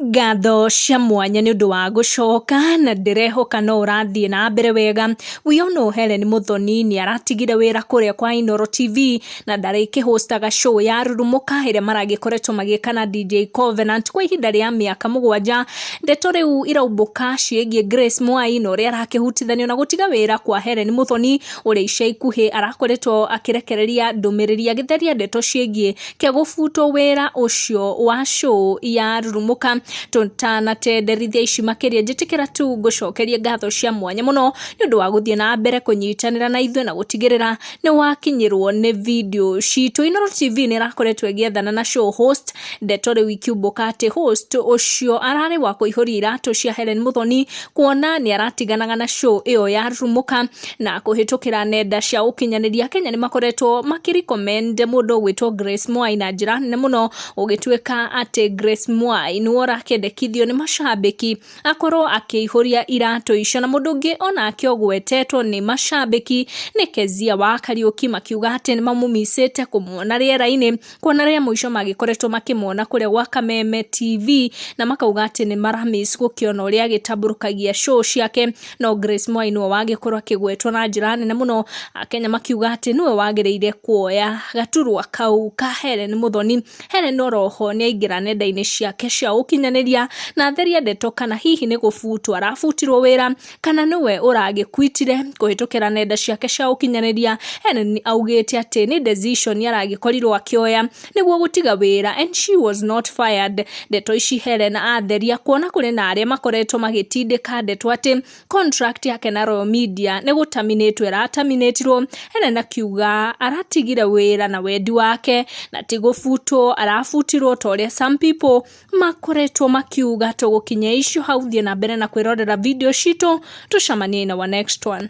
Ngatho cia mwanya nĩ ũndũ wa gũcoka na ndĩrehoka no ũrathiĩ na mbere wega. We all know Hellen Muthoni nĩ aratigire wĩra kũrĩa kwa Inooro TV na ndarĩkĩhostaga show ya Rurumũka ĩrĩa maragĩkoretwo magĩka na DJ Covenant kwa ihinda rĩa mĩaka 7. Ndeto rĩu iraumbũka ciĩgiĩ Grace Mwai na ũrĩa arakĩhutithanio na gũtiga wĩra kwa Hellen Muthoni, ũrĩa ica ikuhĩ arakoretwo akĩrekereria ndũmĩrĩri agĩtheria ndeto ciĩgiĩ ke gũbutwo wĩra ũcio wa show ya Rurumũka. Tũtanatenderithia ici makĩria, njĩtĩkĩra tu ngũcokerie ngatho cia mwanya mũno nĩ ũndũ wa gũthiĩ na mbere kũnyitanĩra na ithuĩ na gũtigĩrĩra nĩ wakinyĩrwo nĩ video citũ. Inooro TV nĩ ĩrakoretwo ĩgĩethana na show host. Ndeto rĩu ikiumbũka atĩ host ũcio ararĩ wa kũihũria iratũ cia Hellen Muthoni, kuona nĩ aratiganaga na show ĩyo ya Rurumũka. Na kũhĩtũkĩra nenda cia ũkinyanĩria, Kenya nĩ makoretwo makĩrecommend mũndũ ũgwĩtwo Grace Mwai na njĩra nene mũno, gũgĩtuĩka atĩ Grace Mwai nĩwe ũrakĩendekithio nĩ macambĩki akorwo akĩihũria iratũ icio. Na mũndũ ũngĩ onake ũgwetetwo nĩ macambĩki nĩ Kezia wa Kariũki, makiuga atĩ nĩ mamũmicĩte kũmuona rĩera-inĩ, kuona rĩa mũico magĩkoretwo makĩmuona kũrĩa gwa Kameme TV, na makauga atĩ nĩ maramiss gũkĩona ũrĩa agĩtambũrũkagia show ciake. No Grace Mwai nĩwe wagĩkorwo akĩgwetwo na njĩra nene mũno, Akenya makiuga atĩ nĩwe wagĩrĩire kuoya gaturwa kau ka Hellen Muthoni. Hellen oroho nĩ aingĩra nenda-inĩ ciake cia ũkinyanĩria na atheria ndeto kana hihi nĩ gũbutwo arabutirwo wĩra kana nĩwe ũragĩkwitire. Kũhĩtũkĩra nenda ciake cia ũkinyanĩria, Hellen augĩte atĩ nĩ decision aragĩkorirwo akĩoya nĩguo gũtiga wĩra and she was not fired. Ndeto ici Hellen atheria kuona kũrĩ na arĩa makoretwo magĩtindĩka ndeto atĩ contract yake na Royal Media nĩ gũtaminĩtwo ĩrataminĩtirwo. Hellen akiuga aratigire wĩra na wendi wake na ti gũbutwo arabutirwo ta ũrĩa some people makoretwo makiuga. Tũgũkinyia icio hau, thiĩ na mbere na kwĩrorera video citũ, tũcemanie in our next one.